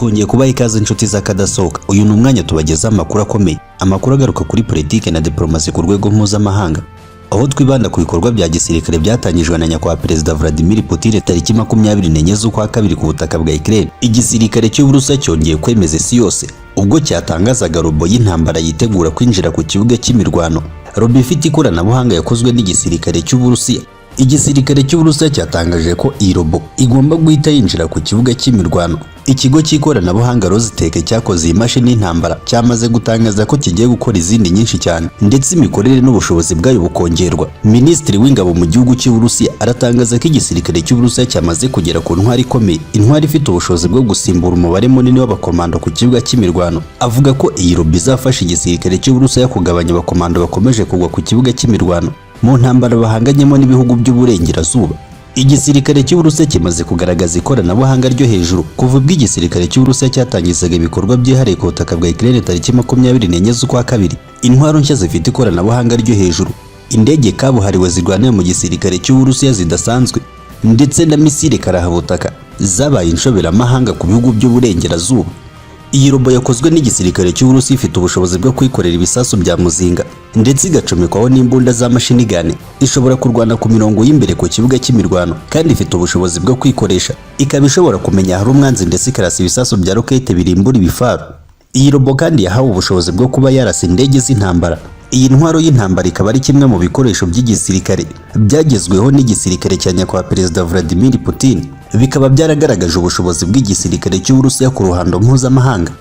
Twongeye kubaha ikaze, inshuti z'akadasohoka. Uyu ni umwanya tubagezaho amakuru akomeye, amakuru agaruka kuri politike na diplomasi ku rwego mpuzamahanga, aho twibanda ku bikorwa bya gisirikare byatangijwe na nyakubahwa Perezida Vladimir Putin tariki 24 z'ukwa kabiri ku butaka bwa Ukraine. Igisirikare cy'Uburusiya cyongeye kwemeza isi yose ubwo cyatangazaga robo y'intambara yitegura kwinjira ku kibuga cy'imirwano. Robo ifite ikoranabuhanga yakozwe n'igisirikare cy'Uburusiya. Igisirikare cy'Uburusiya cyatangaje ko iyi robo igomba guhita yinjira ku kibuga cy'imirwano. Ikigo cy'ikoranabuhanga Rostec cyakoze iyi mashini y'intambara cyamaze gutangaza ko kigiye gukora izindi nyinshi cyane, ndetse imikorere n'ubushobozi bwayo bukongerwa. Minisitiri w'ingabo mu gihugu cy'Uburusiya aratangaza ko igisirikare cy'Uburusiya cyamaze kugera ku ntwari ikomeye, intwari ifite ubushobozi bwo gusimbura umubare munini w'abakomando ku kibuga cy'imirwano. Avuga ko iyi robo izafasha igisirikare cy'Uburusiya kugabanya abakomando bakomeje kugwa ku kibuga cy'imirwano mu ntambara bahanganyemo n'ibihugu by'uburengerazuba. Igisirikare cy'Uburusiya kimaze kugaragaza ikoranabuhanga ryo hejuru kuva ubwo igisirikare cy'Uburusiya cyatangizaga ibikorwa byihariye ku butaka bwa Ukraine tariki 24 z'ukwa kabiri. Intwaro nshya zifite ikoranabuhanga ryo hejuru, indege kabuhariwe zirwanira mu gisirikare cy'Uburusiya zidasanzwe, ndetse na misile karahabutaka zabaye inshoberamahanga ku bihugu by'uburengerazuba. Iyi robo yakozwe n'igisirikare cy'Uburusiya ifite ubushobozi bwo kwikorera ibisasu bya muzinga, ndetse igacomekwaho n'imbunda za machine gun. Ishobora kurwana ku mirongo y'imbere ku kibuga cy'imirwano, kandi ifite ubushobozi bwo kwikoresha, ikaba ishobora kumenya ahari umwanzi, ndetse ikarasa ibisasu bya rokete birimbura ibifaru. Iyi robo kandi yahawe ubushobozi bwo kuba yarasa indege z'intambara. Iyi ntwaro y'intambara ikaba ari kimwe mu bikoresho by'igisirikare byagezweho n'igisirikare cya nyakubahwa Perezida Vladimir Putin, bikaba byaragaragaje ubushobozi bw'igisirikare cy'Uburusiya ku ruhando mpuzamahanga.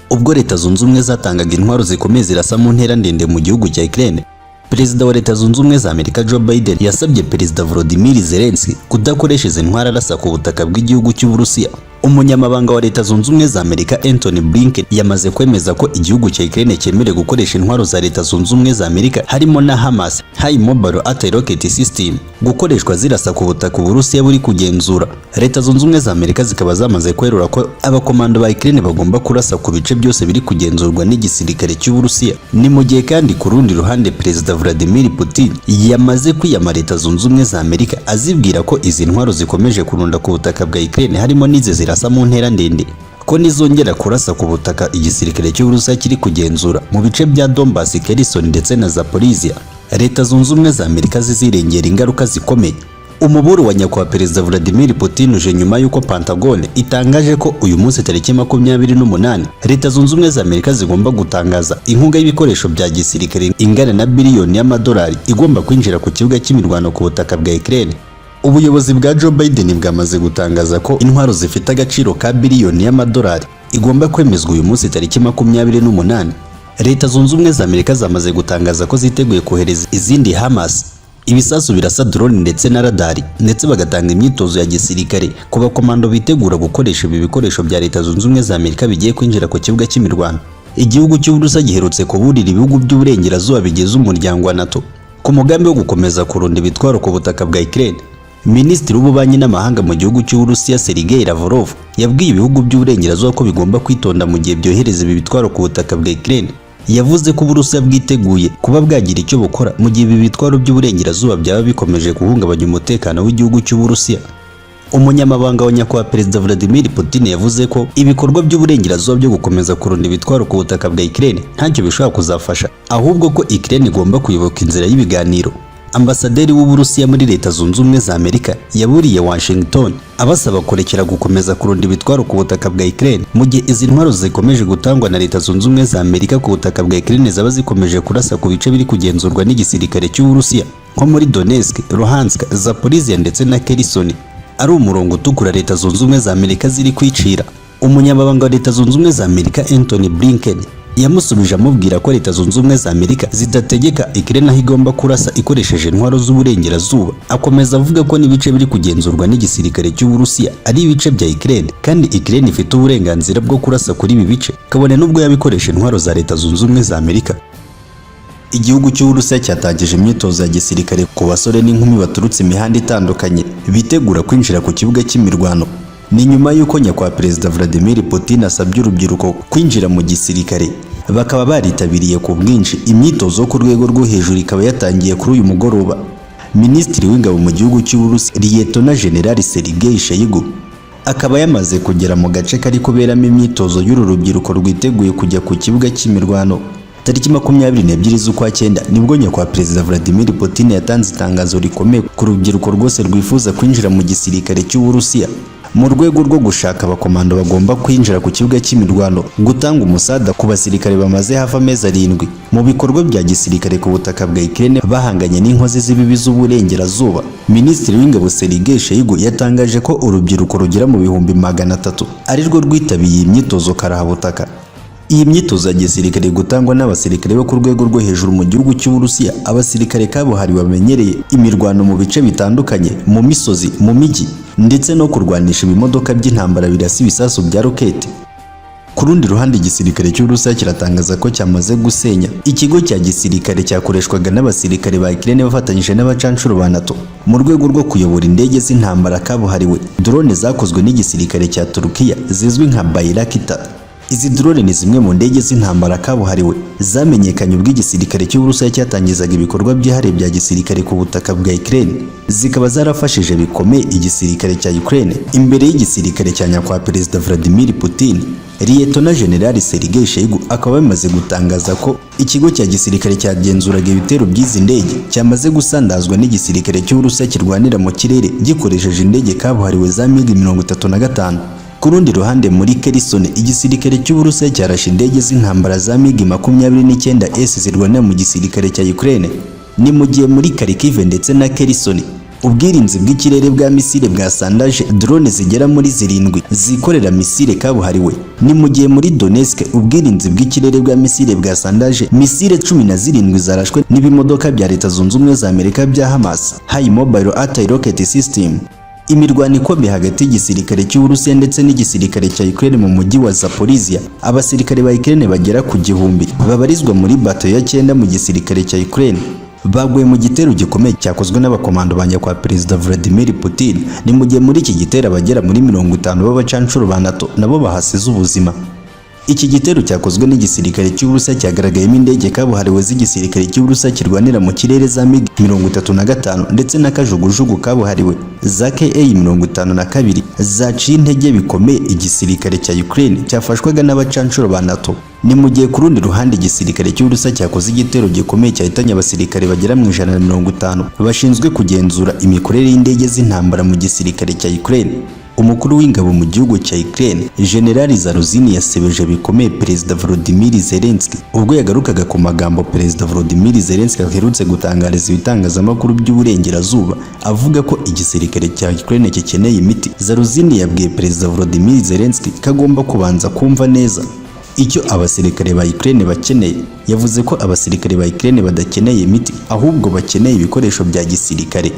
Ubwo Leta Zunze Ubumwe zatangaga intwaro zikomeye zirasa mu ntera ndende mu gihugu cya Ukraine, Perezida wa Leta Zunze Ubumwe za Amerika Joe Biden yasabye Perezida Volodymyr Zelensky kudakoresha izi ntwaro arasa ku butaka bw'igihugu cy'Uburusiya. Umunyamabanga wa Leta Zunze Ubumwe za Amerika Antony Blinken yamaze kwemeza ko igihugu cya Ukraine cyemerewe gukoresha intwaro za Leta Zunze Ubumwe za Amerika, harimo na HIMARS, High Mobile Anti-Rocket System, gukoreshwa zirasa ku butaka Uburusiya buri kugenzura. Leta Zunze Ubumwe za Amerika zikaba zamaze kwerura ko abakomando ba Ukraine bagomba kurasa ku bice byose biri kugenzurwa n'igisirikare cy'Uburusiya. Ni mu gihe kandi ku rundi ruhande Perezida Vladimir Putin yamaze kwiyama Leta Zunze Ubumwe za Amerika, azibwira ko izi ntwaro zikomeje kurunda ku butaka bwa Ukraine, harimo n'izi zirasa mu ntera ndende, ko nizongera kurasa ku butaka igisirikare cy'Uburusiya kiri kugenzura mu bice bya Donbas, Kherson ndetse na Zaporizhia, Leta Zunze Ubumwe za Amerika zizirengera ingaruka zikomeye. Umuburo wa nyakubahwa Perezida Vladimir Putin uje nyuma y'uko Pentagon itangaje ko uyu munsi tariki 28 Leta Zunze Ubumwe za Amerika zigomba gutangaza inkunga y'ibikoresho bya gisirikare ingana na biliyoni y'amadolari igomba kwinjira ku kibuga cy'imirwano ku butaka bwa Ukraine. Ubuyobozi bwa Joe Biden bwamaze gutangaza ko intwaro zifite agaciro ka biliyoni y'amadolari igomba kwemezwa uyu munsi tariki 28. Leta Zunze Ubumwe za Amerika zamaze gutangaza ko ziteguye kohereza izindi HIMARS, ibisasu birasa drone ndetse na radari, ndetse bagatanga imyitozo ya gisirikare ku bakomando bitegura gukoresha ibi bikoresho bya Leta Zunze Ubumwe za Amerika bigiye kwinjira ku kibuga cy'imirwano. Igihugu cy'Uburusiya giherutse kuburira ibihugu by'uburengerazuba bigize umuryango wa NATO ku mugambi wo gukomeza kurunda ibitwaro ku butaka bwa Ukraine. Minisitiri w'Ububanyi n'Amahanga mu gihugu cy'Uburusiya Sergei Lavrov yabwiye ibihugu by'uburengerazuba ko bigomba kwitonda mu gihe byohereza ibi bitwaro ku butaka bwa Ukraine. Yavuze ko Uburusiya bwiteguye kuba bwagira icyo bukora mu gihe ibi bitwaro by'uburengerazuba byaba bikomeje guhungabanya umutekano w'igihugu cy'Uburusiya. Umunyamabanga wa nyakubahwa Perezida Vladimir Putin yavuze ko ibikorwa by'uburengerazuba byo gukomeza kurunda ibitwaro ku butaka bwa Ukraine ntacyo bishobora kuzafasha, ahubwo ko Ukraine igomba kuyoboka inzira y'ibiganiro. Ambasaderi w'Uburusiya muri Leta Zunze Ubumwe za Amerika yaburiye Washington, abasaba kurekera gukomeza kurunda ibitwaro ku butaka bwa Ukraine mu gihe izi ntwaro zikomeje gutangwa na Leta Zunze Ubumwe za Amerika ku butaka bwa Ukraine zaba zikomeje kurasa ku bice biri kugenzurwa n'igisirikare cy'Uburusiya nko muri Donetsk, Luhansk, Zaporizhia ndetse na Kherson, ari umurongo utukura Leta Zunze Ubumwe za Amerika ziri kwicira. Umunyamabanga wa Leta Zunze Ubumwe za Amerika Antony Blinken yamusubije amubwira ko Leta Zunze Ubumwe za Amerika zidategeka Ukraine aho igomba kurasa ikoresheje intwaro z'uburengerazuba. Akomeza avuga ko n'ibice biri kugenzurwa n'igisirikare cy'Uburusiya ari ibice bya Ukraine, kandi Ukraine ifite uburenganzira bwo kurasa kuri ibi bice kabone n'ubwo yabikoresha intwaro za Leta Zunze Ubumwe za Amerika. Igihugu cy'Uburusiya cyatangije imyitozo ya gisirikare ku basore n'inkumi baturutse imihanda itandukanye bitegura kwinjira ku kibuga cy'imirwano. Ni nyuma y'uko nyakubahwa Perezida Vladimir Putin asabye urubyiruko kwinjira mu gisirikare, bakaba baritabiriye ku bwinshi. Imyitozo yo ku rwego rwo hejuru ikaba yatangiye kuri uyu mugoroba. Minisitiri w'Ingabo mu gihugu cy'Uburusiya, Liyetona General Sergei Shoigu, Akaba yamaze kugera mu gace kari kuberamo imyitozo y'uru rubyiruko rwiteguye kujya ku kibuga cy'imirwano. Tariki 22 z'ukwa cyenda nibwo nyakubahwa Perezida Vladimir Putin yatanze itangazo rikomeye ku rubyiruko rwose rwifuza kwinjira mu gisirikare cy'Uburusiya, mu rwego rwo gushaka abakomando bagomba kwinjira ku kibuga cy'imirwano gutanga umusada ku basirikare bamaze hafi amezi 7 mu bikorwa bya gisirikare ku butaka bwa Ukraine bahanganye n'inkozi z'ibibi z'uburengerazuba. Minisitiri w'Ingabo Sergei Shoigu yatangaje ko urubyiruko rugera mu 300,000 ari rwo rwitabiriye iyi myitozo karahabutaka. Iyi myitozo ya gisirikare gutangwa n'abasirikare bo ku rwego rwo hejuru mu gihugu cy'Uburusiya, abasirikare kabuhariwe bamenyereye imirwano mu bice bitandukanye, mu misozi, mu mijyi, ndetse no kurwanisha ibimodoka by'intambara birasa ibisasu bya rokete. Ku rundi ruhande, igisirikare cy'Uburusiya kiratangaza ko cyamaze gusenya ikigo cya gisirikare cyakoreshwaga n'abasirikare ba Ukraine bafatanyije n'abacanshuro ba NATO mu rwego rwo kuyobora indege z'intambara kabuhariwe, drone zakozwe n'igisirikare cya Turukiya zizwi nka Bayraktar. Izi drone ni zimwe mu ndege z'intambara kabuhariwe zamenyekanye ubwo igisirikare cy'Uburusiya cyatangizaga ibikorwa byihariye bya gisirikare ku butaka bwa Ukraine, zikaba zarafashije bikomeye igisirikare cya Ukraine imbere y'igisirikare cya nyakubahwa Perezida Vladimir Putin. Liyetona General Sergei Shoigu akaba yamaze gutangaza ko ikigo cya gisirikare cyagenzuraga ibitero by'izi ndege cyamaze gusandazwa n'igisirikare cy'Uburusiya kirwanira mu kirere gikoresheje indege kabuhariwe za MiG 35. Ku rundi ruhande, muri Kherson, igisirikare cy'Uburusiya cyarashe indege z'intambara za MiG 29 S zirwanira mu gisirikare cya Ukraine. Ni mu gihe muri Kharkiv ndetse na Kherson ubwirinzi bw'ikirere bwa misile bwasandaje drone zigera muri 7 zikorera misile kabuhariwe. Ni mu gihe muri Donetsk ubwirinzi bw'ikirere bwa misile bwasandaje misile 17 zarashwe n'ibimodoka bya Leta Zunze Ubumwe za Amerika bya HIMARS, High Mobile Anti Rocket System. Imirwano ikomeye hagati y'igisirikare cy'Uburusiya ndetse n'igisirikare cya Ukraine mu mujyi wa Zaporizhia. Abasirikare ba Ukraine bagera ku 1000 babarizwa muri bato ya 9 mu gisirikare cya Ukraine baguye mu gitero gikomeye cyakozwe n'abakomando ba nyakubahwa Perezida Vladimir Putin. Ni mu gihe muri iki gitero abagera muri 50 b'abacanshuro ba NATO nabo bahasize ubuzima. Iki gitero cyakozwe n'igisirikare cy'Uburusiya cyagaragayemo indege kabuhariwe z'igisirikare cy'Uburusiya kirwanira mu kirere za MiG 35 ndetse na kajugujugu kabuhariwe za KA 52 zaciye intege bikomeye igisirikare cya Ukraine cyafashwaga n'abacanshuro ba NATO. Ni mu gihe ku rundi ruhande igisirikare cy'Uburusiya cyakoze igitero gikomeye cyahitanye abasirikare bagera mu 150 bashinzwe kugenzura imikorere y'indege z'intambara mu gisirikare cya Ukraine. Umukuru w'ingabo mu gihugu cya Ukraine, General Zaluzhny, yasebeje bikomeye Perezida Volodymyr Zelensky ubwo yagarukaga ku magambo Perezida Volodymyr Zelensky aherutse gutangariza ibitangazamakuru by'uburengerazuba avuga ko igisirikare cya Ukraine gikeneye imiti. Zaluzhny yabwiye Perezida Volodymyr Zelensky ko agomba kubanza kumva neza icyo abasirikare ba Ukraine bakeneye. Yavuze ko abasirikare ba Ukraine badakeneye imiti, ahubwo bakeneye ibikoresho bya gisirikare.